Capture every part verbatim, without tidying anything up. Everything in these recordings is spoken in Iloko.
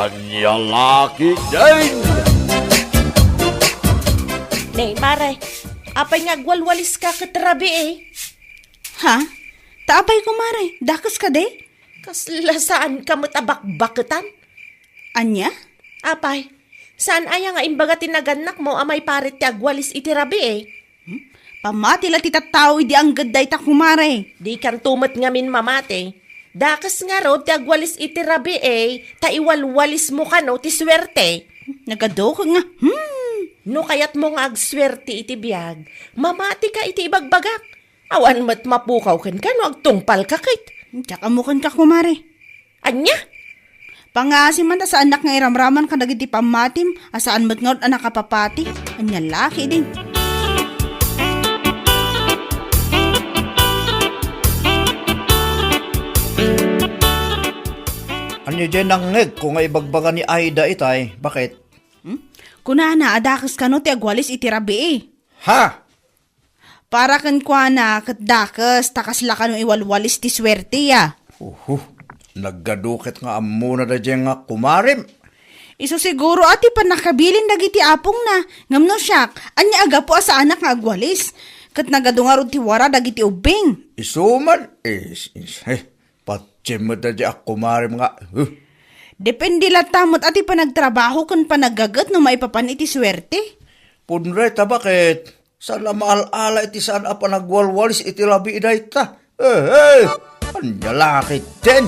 Ania la ketdin? Ne, mare, apay nga agwalwaliska ket rabii? Ha? Ta apay, kumare? Dakes kadi? Kasla saanka met a bakbaketan? Ania? Apay, saan aya nga imbaga ti nagannakmo a maiparit ti agwalis iti rabii? Hmm? Pammati la ti tattao idi angged dayta, kumare. Dikanto met ngamin mamati. Dakes ngarud ti agwalis iti rabii, ta iwalwalismo kano ti suerte. Nagaduken nga, hmm. No kayatmo nga agsuerte iti biag, mamatika iti ibagbagak. Awan met mapukaw kenka no agtungpalka ket. Diak ammo kenka, kumare. Ania? Pangngaasim man ta saannak nga iramraman kadagiti pammatim a saan met ngarud a nakapapati. Ania la ketdin? Ania diay nangngegko nga ibagbaga ni Aida itay? Baket? Hmm? Kunana a dakes kano ti agwalis iti rabii. Ha? Para kenkuana ket dakes, ta kasla kano iwalwalis ti suerte, a. Uhu, nagadu ket nga ammona daydiay nga kumarem. Isu siguro a ti pannakabilin dagiti apongna, ngem no siak, ania a gapu a saanak nga agwalis? Ket nagadu ngarud ti wara dagiti ubbing. Isu man, is, is, eh, patiem met daydiay a kumarem nga, huh. Depende latta met a ti panagtrabaho ken panaggaget no maipapan iti suerte. Pudno dayta, baket? Saan a maal-ala iti saan a panagwalwalis iti rabii dayta. Eh, eh! Ania la ketdin?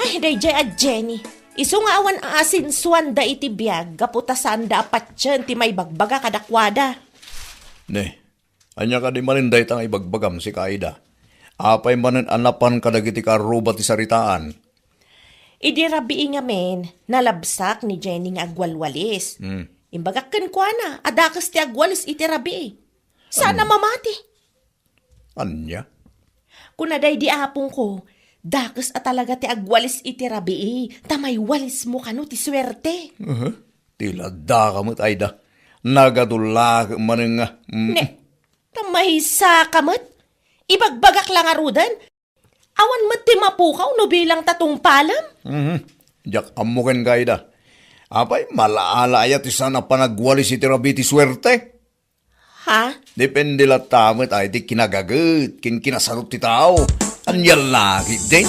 Ay, daydiay a Jenny. Isu nga awan aasinsuanda iti biag gapu ta saanda a patien ti maibagbaga kadakuada. Ne, ania kadi manen dayta nga ibagbagam, sika Aida? Apay manen a napan kadagiti kaarruba ti saritaan? Idi rabii ngamin, nalabsak ni Jenny nga agwalwalis. Hmm. Imbagak kenkuana a dakes ti agwalis iti rabii. Saan a mamati. Ania? Kuna daydi apongko, dakes a talaga ti agwalis iti rabii, ta maiwalismo kano ti suerte. Aha. Ti ladaka met, Aida. Nagadu la ket manen nga, mm. Ne, ta maysaka met. Ibagbagak la ngaruden. Awan met ti mapukaw no bilang ta tungpalem. Mhm. Diak ammo kenka, Aida. Apay, maal-ala aya ti saan a panagwalis iti rabii ti suerte? Ha? Depende latta met ay ti kinagaget ken kinasarot ti tao. Ania la ketdin?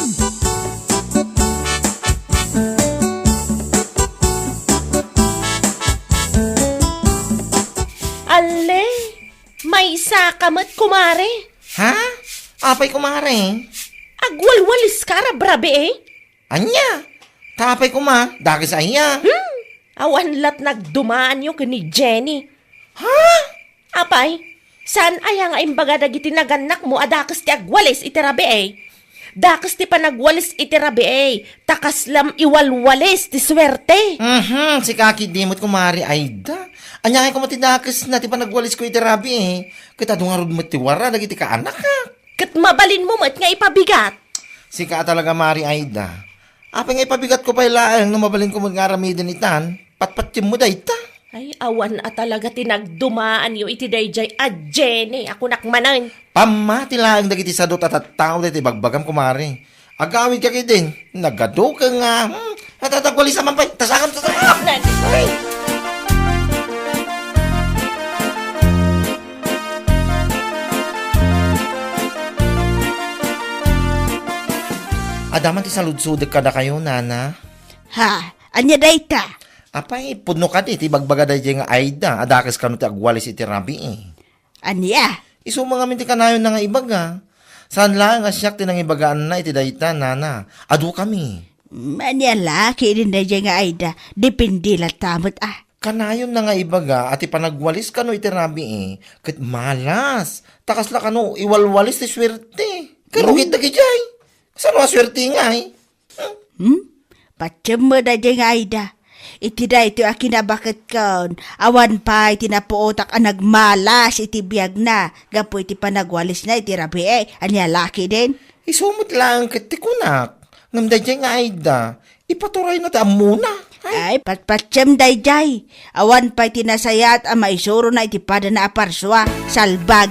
Alle, maysaka met, kumare. Ha? Apay, kumare? Agwalwaliska a rabrabii? Ania? Ta apay koma, dakes aya? Hmm, awan lat nagdumaanyo ken ni Jenny. Ha? Apay, saan aya nga imbaga dagiti nagannakmo a dakes ti agwalis iti rabii? Dakes ti panagwalis iti rabii, ta kaslam iwalwalis ti suerte. Mhm, sika ketdi met, kumare Aida. Ania ngay koma ti dakesna ti panagwalisko iti rabii? Ket adu ngarud met ti wara dagiti kaanakak. Ket mabalinmo met nga ipabigat. Sika a talaga, Mari Aida. Apay nga ipabigatko pay laeng no mabalinko met nga aramiden itan? Patpatiemmo dayta. Ay, awan a talaga ti nagdumaanyo iti daydiay a Jenny a kunak manen. Pammati laeng dagiti sadut a tattao dayta ibagbagam, kumare. Agawidka ketdin, nagaduken nga, hmm, natatagwalisan man pay, tasakam, tasakam! Nan- Ay! Adda man ti saludsodek kadakayo, nana. Ha? Ania dayta? Apay, pudno kadi ti ibagbaga daydiay nga Aida a dakes kano ti agwalis iti rabii? Ania? Isu man ngamin ti kanayonna nga ibaga. Saan laeng a siak ti nangibagaanna iti dayta, nana. Adukami. Ania la ketdin daydiay nga Aida? Depende latta met, a. Kanayonna nga ibaga a ti panagwalis kano iti rabii ket malas. Ta kasla kano iwalwalis ti suerte. Ket rugit dagidiay. Saan a suerte ngay? Hmm? Patiem met daydiay nga Aida. Iti daytoy a kinabaketkon, awan pay ti napuotak a nagmalas iti biagna gapu iti panagwalisna iti rabii. Ania la ketdin? Isu met laeng ket ti kunak. Ngem daydiay nga Aida, ipaturayna ti ammona. Ay, patpatiem daydiay. Awan pay ti nasayaat a maisurona iti padana a parsua. Salbag.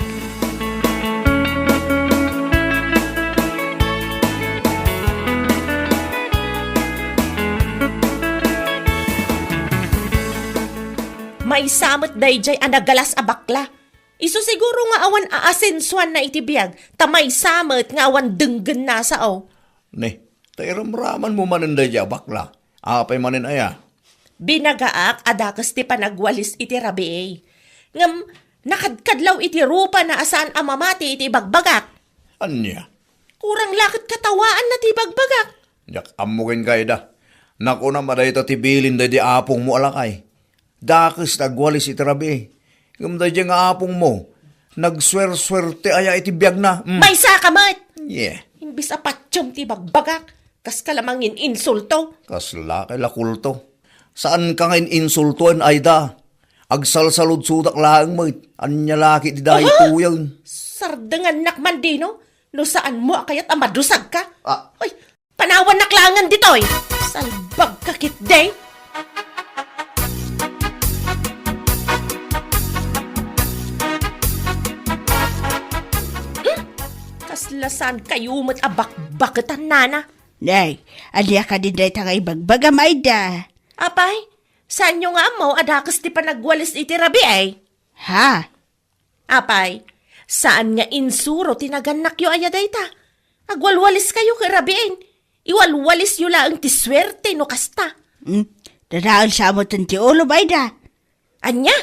Maysa met daydiay a nagalas a bakla. Isu siguro nga awan aasensuanna iti biag, ta maysa met nga awan denggenna sao. Ne, ta iramramanmo manen daydiay a bakla. Apay manen aya? Binagaak a dakes ti panagwalis iti rabii. Ngem, nakadkadlaw iti rupana a saan a mamati iti ibagbagak. Ania? Kurang la ket katawaanna ti ibagbagak. Diak ammo ken kayda. Nakunam a dayta ti bilin daydi apongmo a lakay. Dakes ti agwalis iti rabii. Ngem daydiay nga apongmo, nagsuersuerte aya iti biagna. Mm. Maysaka met! Yeah. Imbes a patiem ti ibagbagak, kaska la mangin-insulto. Kasla kay la kulto. Saanka nga in-insultoen, Aida. Agsalsaludsodak laeng met. Ania la ket ti daytoyen? Aha! Sardengannak man dino, no saanmo a kayat a madusagka. Ah. Ay, panawannak laengen ditoy. Salbagka ketdi. Hmm? Kasla saankayo met a bakbaketan, nana. Nay, ania kadi dayta nga ibagbagam, Aida? Apay, saanyo nga ammo a dakes ti panagwalis iti rabii? Ha? Apay, saan nga insuro ti nagannakyo aya dayta? Agwalwaliskayo ket rabiin. Iwalwalisyo laeng ti suerte no kasta. Hmm, dadael sa metten ti ulom, Aida. Ania?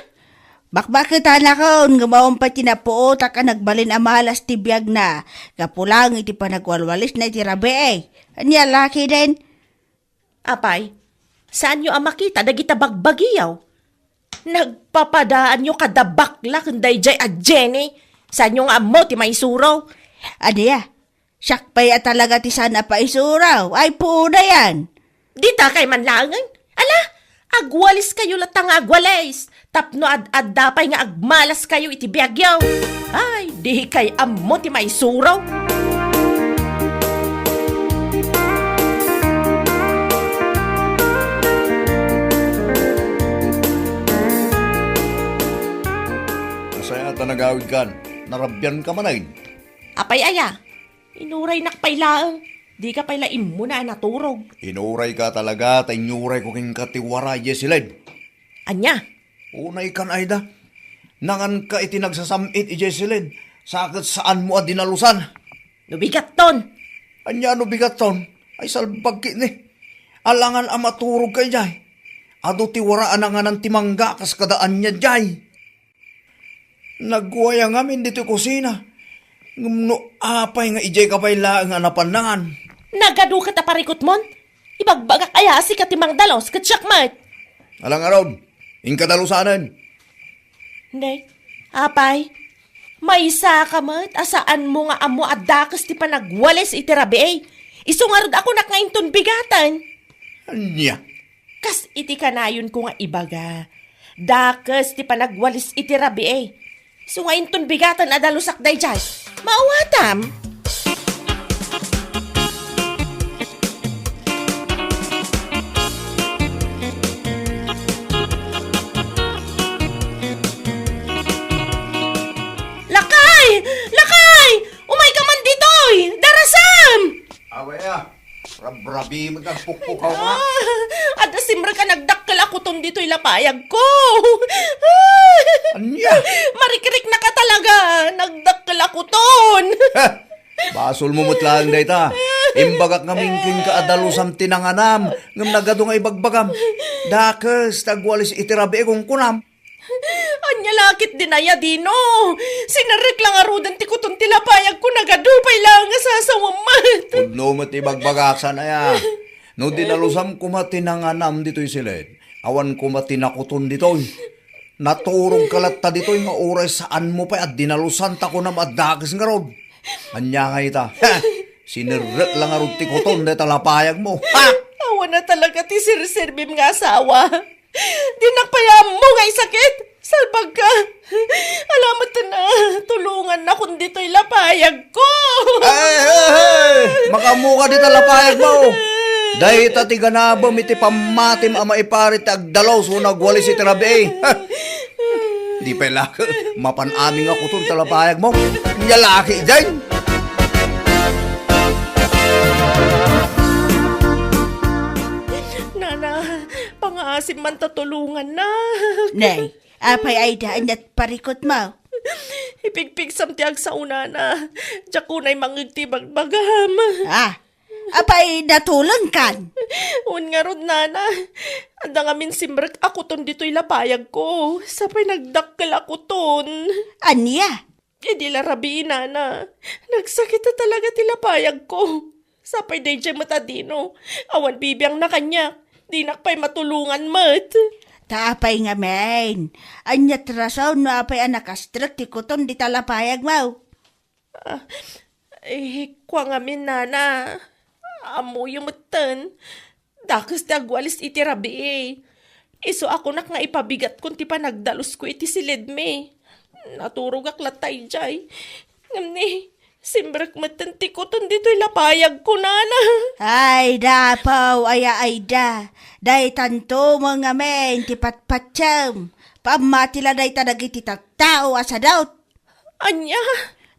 Bakbaketanakon, ngem awan pay ti napuotak a nagbalin a malas ti biagna gapu laeng iti panagwalwalisna iti rabii. Ania la ketdin? Apay, saanyo a makita dagita bagbagiyo? Nagpapadaanyo kada bakla ken daydiay a Jenny. Saanyo nga ammo ti maisuro? Ania? Siak pay a talaga ti saan a paisuro. Ay, puonayan. Dita kay man laengen. Ala, agwaliskayo latta nga agwalis. Tapno ad-adda pay nga agmalaskayo iti biagyo. Ay, dikay ammo ti maisuro. Nasayaat a nagawidkan. Narabianka manen. Apay aya? Inuraynak pay laeng. Dika pay la immuna a naturog. Inurayka talaga ta inyurayko kenka ti wara idiay siled. Ania? Unaykan, Aida. Nanganka iti nagsasam-it idiay siled, sa ket saanmo a dinalusan. No bigatton. Ania no bigatton? Ay, salbag ketdi. Alangan a maturogka idiay. Adu ti wara a nanganan ti mangga kas kada ania idiay. Nagwaya ngamin ditoy kusina. Ngem no apay nga idiayka pay laeng a napan nangan? Nagadu ket a parikutmon? Ibagbagak aya a sika ti mangdalus ket siak met? Ala ngarud, inka dalusanen. Nay, apay, maysaka met a saanmo nga ammo a dakes ti panagwalis iti rabii. Isu ngarud a kunak nga inton bigaten. Ania? Kas iti kanayonko nga ibaga, dakes ti panagwalis iti rabii. Isu nga inton bigaten a dalusak daydiay. Maawatam? Lakay! Lakay! Umayka man ditoy! Darasam! Awa ya, rabrabi met agpukpukaw nga. Ah, adda simrek a nagdakkel a kuton ditoy lapayagko. Ania? Marikriknaka talaga, nagdakkel a kuton. Heh, basolmo met laeng dayta. Imbagak ngamin kenka a dalusam ti nanganam, ngem nagadu nga ibagbagam. Dakes ti agwalis iti rabii, kunkunam. Ania la ketdin aya dino? Sinerrek la ngaruden ti kuton ti lapayagko, nagadu pay laeng a sasawem met. Pudno met ti ibagbagak, saan aya? No dinalusam koma ti nanganam ditoy siled, awan koma ti nakuton ditoy. Naturogka latta ditoy nga uray saanmo pay a dinalusan ta kunam a dakes ngarud. Ania nga ita? Heh! Sinerrek la ngarud ti kuton dayta lapayagmo. Ha! Awan a talaga ti serserbim nga asawa. Dinak pay ammo nga isakit. Salbagka. Ala met a, tulongannakon ditoy lapayagko. Ay, ay, ay! Makaammoka dita lapayagmo. Dayta ti ganabem iti pammatim a maiparit ti agdalus wenno agwalis iti rabii. Di pay la, mapan amin nga kuton ti lapayagmo. Nia laki diay. Nana, pangaasim man ta tulonganna. Nay, apay Aida, ania ti parikutmo? Ipigpigsam ti agsao, nana. Diak unay mangngeg ti bagbagam. Ah, apay natulongkan? Wen ngarud, nana. Adda ngamin simrek a kuton ditoy lapayagko. Sapay nagdakkel a kuton. Ania? Idi la rabii, nana, nagsakit a talaga ti lapayagko. Sapay daydiay met a dino, awan bibiangna kaniak, dinak pay matulongan met. Ta apay ngamin? Ania ti rason no apay a nakastrek ti kuton dita lapayagmo? Ah, eh, kua ngamin, nana. Ammoyo metten. Dakes ti agwalis iti rabii. Isu a kunak nga ipabigatkon ti panagdalusko iti silidmi. Naturogak latta idiay. Ngem ni, simrek metten ti kuton ditoy lapayagko, nana. Ay, dapaw, aya Aida. Daytanto met ngamin ti patpatiem. Pammati la dayta dagiti tattao a sadut. Ania?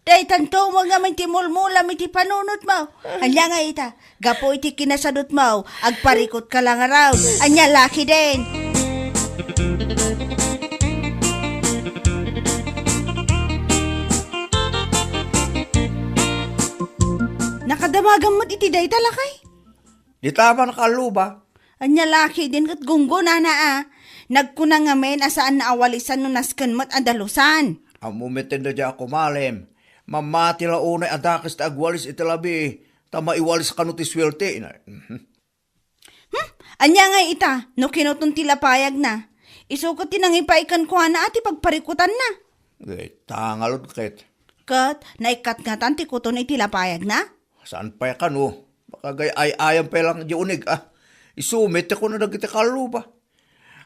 Daytanto met ngamin ti mulmulam iti panunotmo. Ania nga ita? Gapu iti kinasadutmo, agparikutka la ngarud. Ania laki den? Nakadamagam met iti dayta, lakay? Dita man kalluba. Ania laki den ket gunggonana a. Nagkuna ngamin a saan a walisan no nasken met a dalusan. Ammo met daydiay a kumalem. Mamati la unay a dakes ti agwalis iti labi, ta maiwalis kano ti suerte. Mhm. Hmm? Ania nga ita, no kinuton ti lapayagna? Isu ket ti nangipaay kenkuana a ti pagparikutanna. Ita ngarud ket. Ket, naikkat ngatan ti kuton iti lapayagna? Saan pay kano? Makagay-ay-ayam pay lang di unig, ah. Isu met ti kuna dagiti kalluba.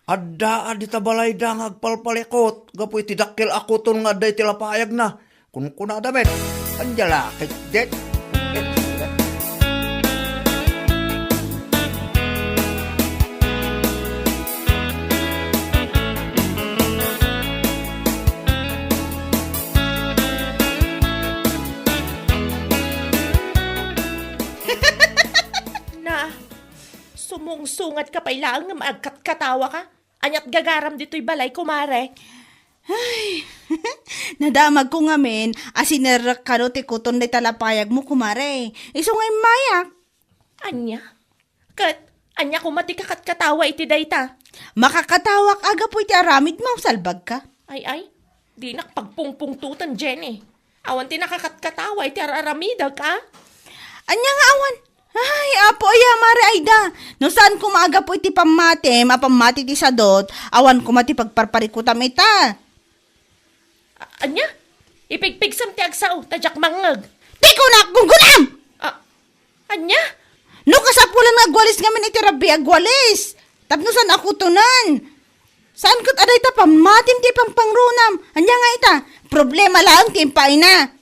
Adda a dita balayda nga agpalpalikut gapu iti dakkel a kuton nga adda iti lapayagna. Kunkunada met, ania la ketdi? Na, sumungsungadka pay laeng ngem agkatkatawaka. Aniat gagaram ditoy balay, kumare? Ay, nadamagko ngamin a sinerrek kano ti kuton dayta lapayagmo, kumare. Isu nga immayak. Ania? Ket ania koma ti kakatkatawa iti dayta? Makakatawak a gapu iti aramidmo, salbagka. Ay, ay, dinak pagpungpungtoten, Jenny. Awan ti nakakatkatawa iti ar-aramidek, a? Ania nga awan? Ay, Apo aya, Mare Aida, no saan koma a gapu iti pammatim a pammati ti sadut, awan koma ti pagparparikutam ita. A-, ania? Ipigpigsam ti agsao, ta diak mangngeg. Ti kunak, gunggonam! A-, ania? No kasapulan nga agwalis ngamin iti rabii, agwalis. Tapno saan a kutonen. Saan ket a dayta pammatim ti pangpangrunam. Ania nga ita? Problema laeng ti impaayna.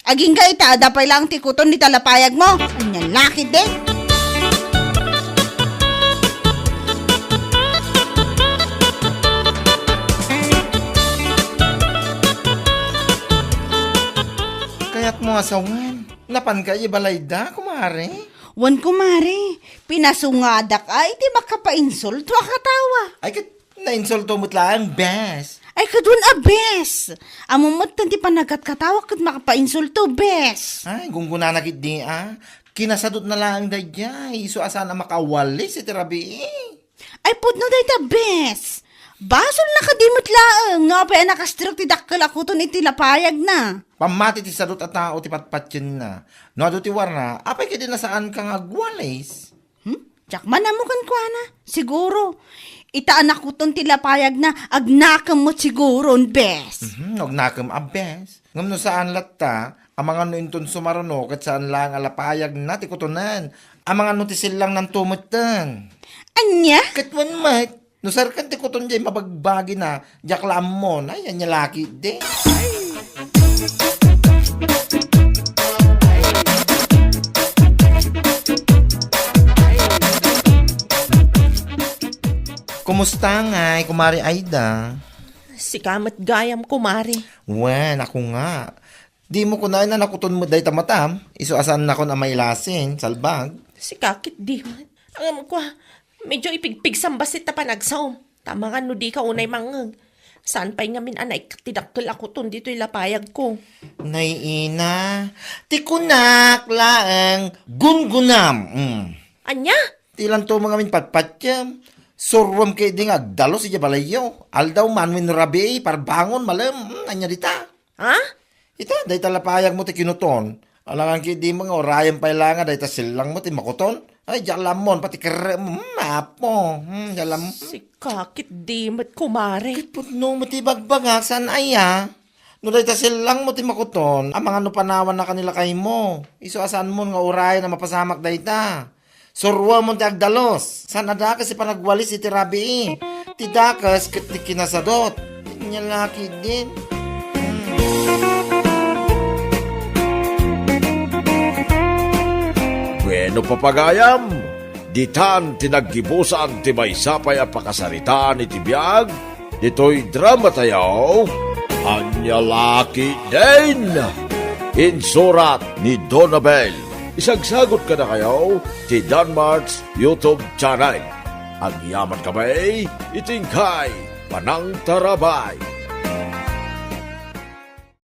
Agingga ita, adda pay laeng ti kuton dita lapayagmo. Ania la ketdi? Kayatmo a sawen, napanka ibalayda, kumare? Wen, kumare. Pinasungadak a iti makapainsulto a katawa. Ay, ket nainsulto met laeng, bes. Ay, ket wen a bes. Ammom met ti panagkatkatawa ket makapainsulto, bes. Ay, gunggonana ketdi, a. Kinasadutna laeng daydiay, isu a saan a makawalis iti rabii. Ay, pudno dayta, bes. Basolna kadi met laeng no apay a nakastrek ti dakkel a kuton iti lapayagna. Pammati ti sadut a tao ti patpatienna. No adu ti warna, apay ketdi a saanka nga agwalis? Hmm? Diak man ammo kenkuana. Siguro, ita a nakuton ti lapayagna, agnakem met siguron, bes. Mhm, agnakem a bes. Ngem no saan latta, amangan no inton sumaruno ket saan laeng a lapayagna ti kutonen. Amangan no ti sillangnanto metten. Ania? Ket wen met, no serkan ti kuton diay mabagbagina, diak la ammo, ay, ania la ketdi. Ay. Kumusta ngay, Kumare Aida? Sika met gayam, Kumare. Wen, ako nga. Dimo kunaen a nakuton met dayta matam, isu a saannakon a mailasin, salbag. Sika ket di met. Ngem kua, medyo ipigpigsam bassit ta panagsaom. Ta amangan no dika unay mangngeg. Saan pay ngamin a naikkat ti dakkel a kuton ditoy lapayagko. Nay ina, ti kunak laeng gungunam. Mm. Ania? Ti lanto mo ngamin patpatiem. Suruam ketdi nga agdalos idiay balayyo. Aldaw man wenno rabii, parbangon, malem. Mm, ania dita? Ha? Ita, dayta lapayag mo ti kinuton. Alangan ketdi mo nga urayen pay la nga dayta sellang mo ti makuton. Ay, diak la ammon, pati kerre mo. Hmm, apo. Hmm, diak la am-, Sika ketdi met, Kumare. Ket pudno mo ti bagbagak, saan aya? No dayta sellang mo ti makuton, amangan no panawanna kani lakay mo. Isu a saan mo nga urayen a mapasamak dayta. Suruam mo ti agdalos. Saan a dakes ti panagwalis iti rabii. Ti dakes ket ti kinasadot. Ania la ketdin. Bueno, papagayam, ditan ti naggibusan ti maysa pay a pakasaritaan iti biag ditoy dramatayo. Ania la ketdin? Insurat ni Donabel. Isagsagot kadakayo ti Danmart's YouTube channel. Agyaman kami iti inkay panangtarabay.